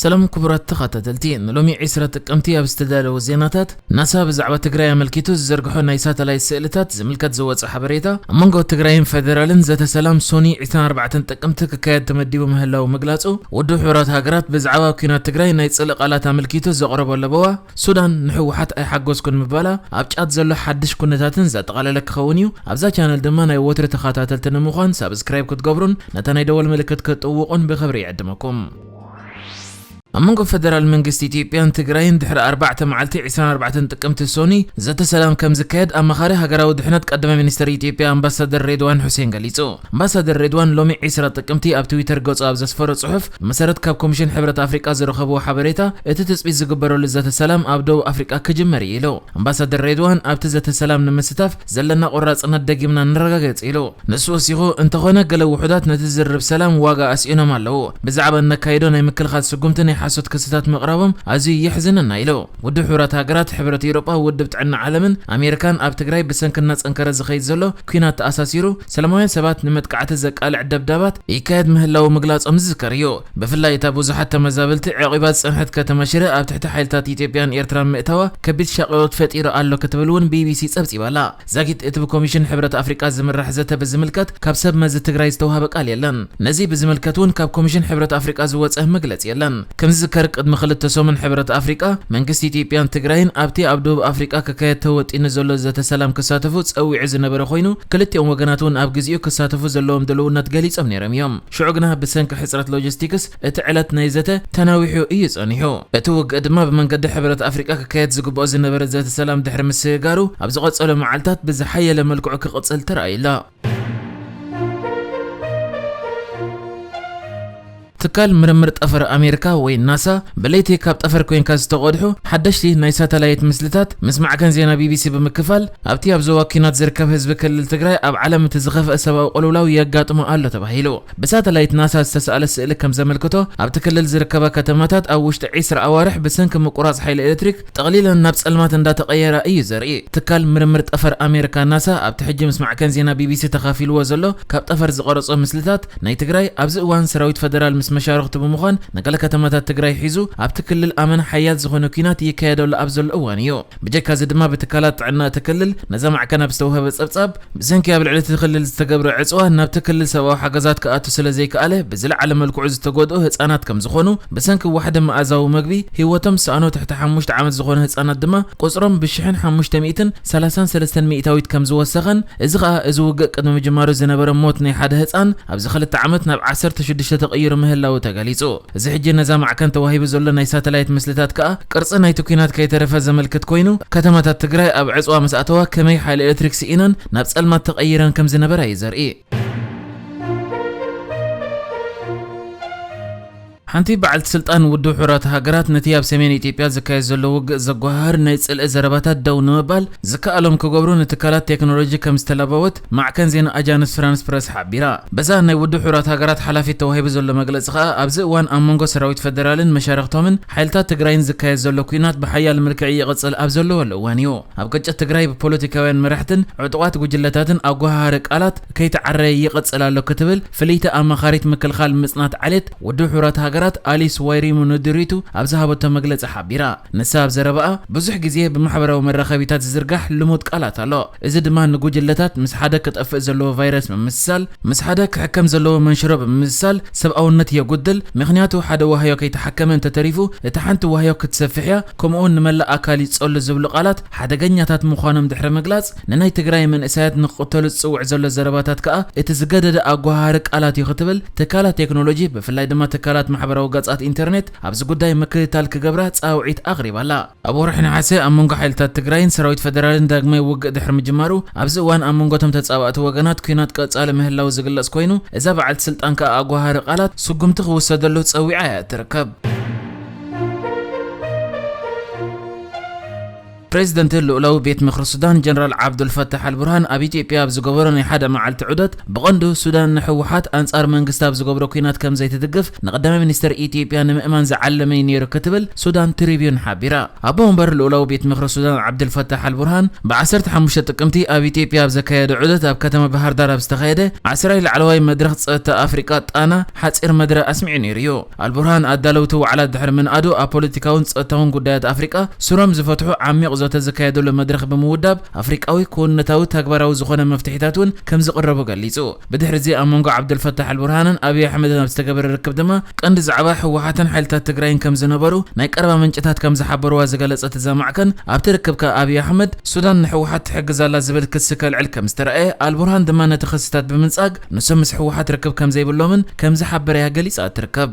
ሰላም ክቡራት ተኸታተልቲ፣ ንሎሚ ዕስራ ጥቅምቲ ኣብ ዝተዳለወ ዜናታት፣ ናሳ ብዛዕባ ትግራይ ኣመልኪቱ ዝዘርግሖ ናይ ሳተላይት ስእልታት ዝምልከት ዝወጸ ሓበሬታ፣ ኣብ መንጎ ትግራይን ፌደራልን ዘተ ሰላም ሶኒ ዕስራን ኣርባዕተን ጥቅምቲ ክካየድ ተመዲቡ ምህላው ምግላጹ፣ ውድብ ሕቡራት ሃገራት ብዛዕባ ኲናት ትግራይ ናይ ጽልኢ ቃላት ኣመልኪቱ ዘቕረቦ ለበዋ፣ ሱዳን ንህወሓት ኣይሓገዝኩን ምባላ፣ ኣብ ጫት ዘሎ ሓድሽ ኩነታትን ዘጠቓለለ ክኸውን እዩ። ኣብዛ ቻነል ድማ ናይ ወትሪ ተኸታተልቲ ንምዃን ሳብስክራይብ ክትገብሩን ነታ ናይ ደወል ምልክት ክትጥውቑን ብኽብሪ ይዕድመኩም። ኣብ መንጎ ፈደራል መንግስቲ ኢትዮጵያን ትግራይን ድሕሪ ኣርባዕተ መዓልቲ ዕስራን ኣርባዕተን ጥቅምቲ ሶኒ ዘተ ሰላም ከም ዝካየድ ኣማኻሪ ሃገራዊ ድሕነት ቀዳማይ ሚኒስትር ኢትዮጵያ ኣምባሳደር ሬድዋን ሑሴን ገሊጹ። ኣምባሳደር ሬድዋን ሎሚ ዕስራ ጥቅምቲ ኣብ ትዊተር ገጹ ኣብ ዘስፈሮ ጽሑፍ፣ ብመሰረት ካብ ኮሚሽን ሕብረት ኣፍሪቃ ዝረኸብዎ ሓበሬታ፣ እቲ ትጽቢት ዝግበረሉ ዘተ ሰላም ኣብ ደቡብ ኣፍሪቃ ክጅመር እዩ ኢሉ። ኣምባሳደር ሬድዋን ኣብቲ ዘተ ሰላም ንምስታፍ ዘለና ቆራጽነት ደጊምና ነረጋግጽ ኢሉ። ንሱ ወሲኹ፣ እንተኾነ ገለ ውሑዳት ነቲ ዝርርብ ሰላም ዋጋ ኣስኢኖም ኣለዉ። ብዛዕባ እነካይዶ ናይ ምክልኻል ስጉምቲ ናይ ሓሶት ክስታት ምቕራቦም ኣዝዩ የሕዝነና ኢሉ። ውድብ ሕቡራት ሃገራት፣ ሕብረት ኤውሮጳ፣ ውድብ ጥዕና ዓለምን ኣሜሪካን ኣብ ትግራይ ብሰንኪ እናጸንከረ ዝኸይድ ዘሎ ኲናት ተኣሳሲሩ ሰላማውያን ሰባት ንመጥቃዕቲ ዘቃልዕ ደብዳባት ይካየድ ምህላው ምግላጾም ዝዝከር እዩ። ብፍላይ እታ ብዙሓት ተመዛበልቲ ዕቂባ ዝጸንሐት ከተማ ሽረ ኣብ ትሕቲ ሓይልታት ኢትዮጵያን ኤርትራን ምእታዋ ከቢድ ሻቕሎት ፈጢሩ ኣሎ ክትብል እውን ቢቢሲ ጸብጺባላ። ዛጊት እቲ ብኮሚሽን ሕብረት ኣፍሪቃ ዝምራሕ ዘተ ብዝምልከት ካብ ሰብ መዚ ትግራይ ዝተዋህበ ቃል የለን። ነዚ ብዝምልከት እውን ካብ ኮሚሽን ሕብረት ኣፍሪቃ ዝወጸ መግለጺ የለን። ከም ዝዝከር ቅድሚ ክልተ ሰሙን ሕብረት ኣፍሪቃ መንግስቲ ኢትዮጵያን ትግራይን ኣብቲ ኣብ ደቡብ ኣፍሪቃ ክካየድ ተወጢኑ ዘሎ ዘተ ሰላም ክሳተፉ ጸዊዑ ዝነበረ ኮይኑ ክልቲኦም ወገናት እውን ኣብ ግዜኡ ክሳተፉ ዘለዎም ድልውነት ገሊጾም ነይሮም እዮም። ሽዑ ግና ብሰንኪ ሕጽረት ሎጂስቲክስ እቲ ዕለት ናይ ዘተ ተናዊሑ እዩ ጸኒሑ። እቲ ውግእ ድማ ብመንገዲ ሕብረት ኣፍሪቃ ክካየድ ዝግብኦ ዝነበረ ዘተ ሰላም ድሕሪ ምስግጋሩ ኣብ ዝቐጸሉ መዓልታት ብዝሓየለ መልክዑ ክቕጽል ተራእዩ ኣሎ። ትካል ምርምር ጠፈር ኣሜሪካ ወይ ናሳ ብለይቲ ካብ ጠፈር ኮይንካ ዝተቐድሑ ሓደሽቲ ናይ ሳተላይት ምስልታት ምስ ማዕከን ዜና ቢቢሲ ብምክፋል ኣብቲ ኣብ ዞባ ኲናት ዝርከብ ህዝቢ ክልል ትግራይ ኣብ ዓለም እቲ ዝኸፍአ ሰብኣዊ ቅልውላው የጋጥሞ ኣሎ ተባሂሉ። ብሳተላይት ናሳ ዝተሰኣለ ስእሊ ከም ዘመልክቶ ኣብቲ ክልል ዝርከባ ከተማታት ኣብ ውሽጢ ዕስራ ኣዋርሕ ብሰንኪ ምቁራጽ ሓይሊ ኤሌክትሪክ ጠቕሊለን ናብ ጸልማት እንዳተቐየራ እዩ ዘርኢ። ትካል ምርምር ጠፈር ኣሜሪካ ናሳ ኣብቲ ሕጂ ምስ ማዕከን ዜና ቢቢሲ ተኻፊልዎ ዘሎ ካብ ጠፈር ዝቐረጾ ምስልታት ናይ ትግራይ ኣብዚ እዋን ሰራዊት ፈደራል ምስ መሻርኽቱ ብምዃን ንገለ ከተማታት ትግራይ ሒዙ ኣብቲ ክልል ኣመና ሓያል ዝኾነ ኲናት ይካየደሉ ኣብ ዘሎ እዋን እዩ። ብጀካዚ ድማ ብትካላት ጥዕና እቲ ክልል ነዛ ማዕከን ኣብ ዝተዋህበ ጸብጻብ ብሰንኪ ኣብ ልዕሊ እቲ ክልል ዝተገብረ ዕጽዋ ናብቲ ክልል ሰብኣዊ ሓገዛት ክኣቱ ስለ ዘይከኣለ ብዝለዓለ መልክዑ ዝተጎድኡ ህጻናት ከም ዝኾኑ ብሰንኪ ዋሕዲ መኣዛዊ መግቢ ህይወቶም ዝሰኣኑ ትሕቲ ሓሙሽተ ዓመት ዝኾኑ ህጻናት ድማ ቁጽሮም ብሽሕን ሓሙሽተ ሚእትን ሰላሳን ሰለስተን ሚእታዊት ከም ዝወሰኸን እዚ ኸኣ እዚ ውግእ ቅድሚ ምጅማሩ ዝነበረ ሞት ናይ ሓደ ህጻን ኣብዚ ክልተ ዓመት ናብ ዓሰርተ ሽዱሽተ ተቐይሩ ምህላዉ ተገሊጹ። እዚ ሕጂ ነዛ ማዕከን ተዋሂቡ ዘሎ ናይ ሳተላይት ምስልታት ከኣ ቅርጺ ናይቲ ኲናት ከይተረፈ ዘመልክት ኮይኑ ከተማታት ትግራይ ኣብ ዕጽዋ ምስ ኣተዋ ከመይ ሓይሊ ኤሌክትሪክ ስኢነን ናብ ጸልማት ተቐይረን ከም ዝነበራ እዩ ዘርኢ። ሓንቲ በዓልቲ ስልጣን ውድብ ሕቡራት ሃገራት ነቲ ኣብ ሰሜን ኢትዮጵያ ዝካየድ ዘሎ ውግእ ዘጓሃህር ናይ ጽልኢ ዘረባታት ደው ንምባል ዝከኣሎም ክገብሩ ንትካላት ቴክኖሎጂ ከም ዝተላበወት ማዕከን ዜና ኣጃንስ ፍራንስ ፕረስ ሓቢራ። በዛ ናይ ውድብ ሕቡራት ሃገራት ሓላፊት ተዋሂቡ ዘሎ መግለጺ ከኣ ኣብዚ እዋን ኣብ መንጎ ሰራዊት ፈደራልን መሻርኽቶምን ሓይልታት ትግራይን ዝካየድ ዘሎ ኲናት ብሓያል መልክዕ ይቕጽል ኣብ ዘለወሉ እዋን እዩ። ኣብ ግጭት ትግራይ ብፖለቲካውያን መራሕትን ዕጡቓት ጉጅለታትን ኣጓሃሃሪ ቃላት ከይተዓረየ ይቕጽል ኣሎ ክትብል ፍልይቲ ኣማኻሪት ምክልኻል ምጽናት ዓሌት ውድብ ሕቡራት ሃገራት ኣሊስ ዋይሪሙ ንድሪቱ ኣብ ዝሃበቶ መግለጺ ሓቢራ። ንሳ ኣብ ዘረባኣ ብዙሕ ግዜ ብማሕበራዊ መራኸቢታት ዝዝርጋሕ ልሙድ ቃላት ኣሎ። እዚ ድማ ንጉጅለታት ምስ ሓደ ክጠፍእ ዘለዎ ቫይረስ ምምስሳል፣ ምስ ሓደ ክሕከም ዘለዎ መንሽሮ ብምምስሳል ሰብኣውነት የጉድል፣ ምኽንያቱ ሓደ ዋህዮ ከይተሓከመ እንተተሪፉ እታ ሓንቲ ዋህዮ ክትሰፍሕ እያ፣ ከምኡውን ንመላእ ኣካል ይጸሉ ዝብሉ ቃላት ሓደገኛታት ምዃኖም ድሕሪ ምግላጽ፣ ንናይ ትግራይ መንእሰያት ንክቕተሉ ዝጽውዕ ዘሎ ዘረባታት ከኣ እቲ ዝገደደ ኣጓሃሃሪ ቃላት እዩ ክትብል ትካላት ቴክኖሎጂ ብፍላይ ድማ ትካላት ማሕበራዊ ገጻት ኢንተርኔት ኣብዚ ጉዳይ ምክትታል ክገብራ ጻውዒት ኣቕሪባ'ላ። ኣብ ወርሒ ነሓሰ ኣብ መንጎ ሓይልታት ትግራይን ሰራዊት ፈደራልን ዳግማይ ውግእ ድሕሪ ምጅማሩ፣ ኣብዚ እዋን ኣብ መንጎ እቶም ተጻባእቲ ወገናት ኲናት ቀጻሊ ምህላው ዝግለጽ ኮይኑ፣ እዛ በዓልቲ ስልጣን ከኣ ኣጓሃሪ ቃላት ስጉምቲ ክውሰደሉ ጸዊዓ እያ እትርከብ። ፕሬዚደንት ልኡላዊ ቤት ምኽሪ ሱዳን ጀነራል ዓብዱልፈታሕ ኣልቡርሃን ኣብ ኢትዮጵያ ኣብ ዝገበሮ ናይ ሓደ መዓልቲ ዑደት፣ ብቐንዱ ሱዳን ንህወሓት ኣንጻር መንግስቲ ኣብ ዝገብሮ ኲናት ከም ዘይትድግፍ ንቐዳማይ ሚኒስተር ኢትዮጵያ ንምእማን ዝዓለመ እዩ ነይሩ ክትብል ሱዳን ትሪቢዩን ሓቢራ። ኣቦ ወንበር ልኡላዊ ቤት ምኽሪ ሱዳን ዓብዱልፈታሕ ኣልቡርሃን ብ15 ጥቅምቲ ኣብ ኢትዮጵያ ኣብ ዘካየዶ ዑደት፣ ኣብ ከተማ ባህር ዳር ኣብ ዝተኻየደ ዓስራይ ላዕለዋይ መድረኽ ጸጥታ ኣፍሪቃ ጣና ሓጺር መደረ ኣስሚዑ ነይሩ እዩ። ኣልቡርሃን ኣዳለውቲ ዋዕላ ድሕሪ ምንኣዱ፣ ኣብ ፖለቲካውን ጸጥታውን ጉዳያት ኣፍሪቃ ሱሮም ዝፈትሑ ዓሚቕ ዘተ ዝካየደሉ መድረኽ ብምውዳብ፣ ኣፍሪቃዊ ክውንነታዊ ተግባራዊ ዝኾነ መፍትሒታት እውን ከም ዝቕረቡ ገሊጹ። ብድሕሪ እዚ ኣብ መንጎ ዓብዱልፈታሕ ኣልቡርሃንን ኣብይ ኣሕመድን ኣብ ዝተገበረ ርክብ ድማ፣ ቀንዲ ዛዕባ ህወሓትን ሓይልታት ትግራይን ከም ዝነበሩ ናይ ቀረባ ምንጭታት ከም ዝሓበርዋ ዝገለጸት እዛ ማዕከን፣ ኣብቲ ርክብ ከኣ ኣብይ ኣሕመድ ሱዳን ንህወሓት ትሕግዝ ኣላ ዝብል ክሲ ከልዕል ከም ዝተረኣየ፣ ኣልቡርሃን ድማ ነቲ ክስታት ብምንጻግ፣ ንሶም ምስ ህወሓት ርክብ ከም ዘይብሎምን ከም ዝሓበረያ ገሊጻ ትርከብ።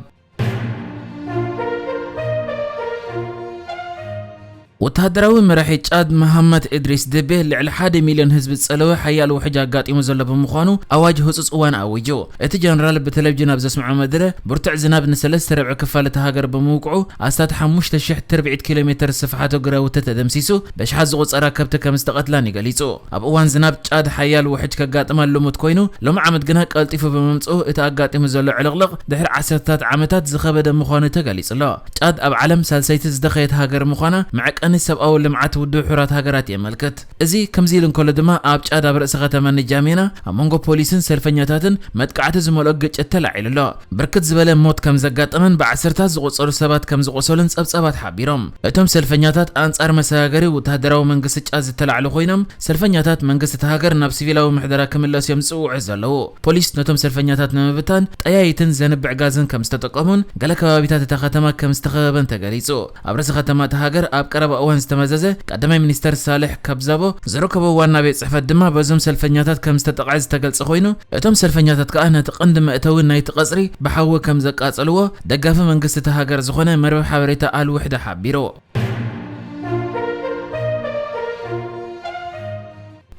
ወተሃደራዊ መራሒ ጫድ መሃመት እድሪስ ድቤ፣ ልዕሊ ሓደ ሚልዮን ህዝቢ ዝጸለወ ሓያል ውሕጅ ኣጋጢሙ ዘሎ ብምዃኑ፣ ኣዋጅ ህጹጽ እዋን ኣዊጁ። እቲ ጀነራል ብቴሌቪዥን ኣብ ዘስምዖ መደረ፣ ብርቱዕ ዝናብ ንሰለስተ ርብዒ ክፋል እታ ሃገር ብምውቅዑ፣ ኣስታት ሓሙሽተ ሽሕ ትርብዒት ኪሎ ሜተር ስፍሓት ግራውቲ ተደምሲሱ፣ በሽሓት ዝቑጸራ ከብቲ ከም ዝተቐትላን እዩ ገሊጹ። ኣብ እዋን ዝናብ ጫድ ሓያል ውሕጅ ከጋጥማ ልሙድ ኮይኑ፣ ሎሚ ዓመት ግና ቀልጢፉ ብምምጽኡ፣ እቲ ኣጋጢሙ ዘሎ ዕልቕልቕ ድሕሪ ዓሰርተታት ዓመታት ዝኸበደ ምዃኑ ተገሊጹ ኣሎ። ጫድ ኣብ ዓለም ሳልሰይቲ ዝደኸየት ሃገር ምዃና መዐቀኒ ሰብኣዊ ልምዓት ውድብ ሕቡራት ሃገራት የመልክት። እዚ ከምዚ ኢሉ እንከሎ ድማ፣ ኣብ ጫድ ኣብ ርእሲ ከተማ ንጃሜና ኣብ መንጎ ፖሊስን ሰልፈኛታትን መጥቃዕቲ ዝመልኦ ግጭት ተላዒሉ ኣሎ። ብርክት ዝበለ ሞት ከም ዘጋጠመን ብዓሰርታት ዝቑጸሩ ሰባት ከም ዝቖሰሉን ጸብጻባት ሓቢሮም። እቶም ሰልፈኛታት ኣንጻር መሰጋገሪ ወተሃደራዊ መንግስቲ ጫድ ዝተላዕሉ ኮይኖም፣ ሰልፈኛታት መንግስቲ እታ ሃገር ናብ ሲቪላዊ ምሕደራ ክምለሱ እዮም ዝጽውዑ ዘለዉ። ፖሊስ ነቶም ሰልፈኛታት ንምብታን ጠያይትን ዘንብዕ ጋዝን ከም ዝተጠቀሙን፣ ገለ ከባቢታት እታ ከተማ ከም ዝተኸበበን ተገሊጹ። ኣብ ርእሲ ከተማ እታ ሃገር ኣብ ቀረባ እዋን ዝተመዘዘ ቀዳማይ ሚኒስተር ሳልሕ ካብዛቦ ዝርከቦ ዋና ቤት ጽሕፈት ድማ በዞም ሰልፈኛታት ከም ዝተጠቕዐ ዝተገልጸ ኮይኑ፣ እቶም ሰልፈኛታት ከኣ ነቲ ቀንዲ መእተዊ ናይቲ ቀጽሪ ብሓዊ ከም ዘቃጸልዎ ደጋፊ መንግስቲ እታ ሃገር ዝኾነ መርበብ ሓበሬታ ኣልውሕዳ ሓቢሩ።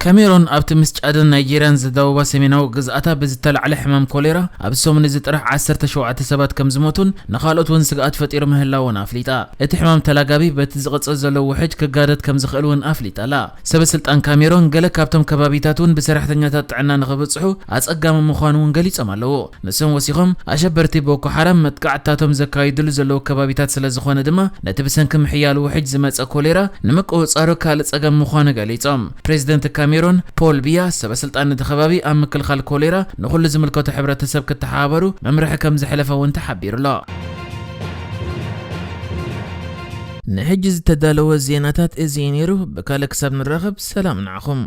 ካሜሮን ኣብቲ ምስ ጫድን ናይጄርያን ዝዳወባ ሰሜናዊ ግዝኣታ ብዝተላዕለ ሕማም ኮሌራ ኣብዚ ሰሙን እዚ ጥራሕ ዓሰርተ ሸውዓተ ሰባት ከም ዝሞቱን ንኻልኦት እውን ስግኣት ፈጢሩ ምህላውን ኣፍሊጣ። እቲ ሕማም ተላጋቢ በቲ ዝቕጽል ዘሎ ውሕጅ ክጋደድ ከም ዝኽእል እውን ኣፍሊጣ ኣላ። ሰበ ስልጣን ካሜሮን ገለ ካብቶም ከባቢታት እውን ብሰራሕተኛታት ጥዕና ንኽብጽሑ ኣጸጋሚ ምዃኑ እውን ገሊጾም ኣለዉ። ንሶም ወሲኾም፣ ኣሸበርቲ ቦኮ ሓራም መጥቃዕትታቶም ዘካይድሉ ዘለዉ ከባቢታት ስለ ዝኾነ ድማ፣ ነቲ ብሰንኪ ምሕያል ውሕጅ ዝመጸ ኮሌራ ንምቁጽጻሩ ካልእ ጸገም ምዃኑ ገሊጾም። ፕሬዚደንት ካሜሮን ፖል ቢያ፣ ሰበ ስልጣን ነቲ ከባቢ ኣብ ምክልኻል ኮሌራ ንኹሉ ዝምልከቶ ሕብረተሰብ ክተሓባበሩ መምርሒ ከም ዘሕለፈ እውን ተሓቢሩ ኣሎ። ንሕጂ ዝተዳለወ ዜናታት እዚ እዩ ነይሩ። ብካልእ ክሳብ ንራኸብ፣ ሰላም ንዓኹም።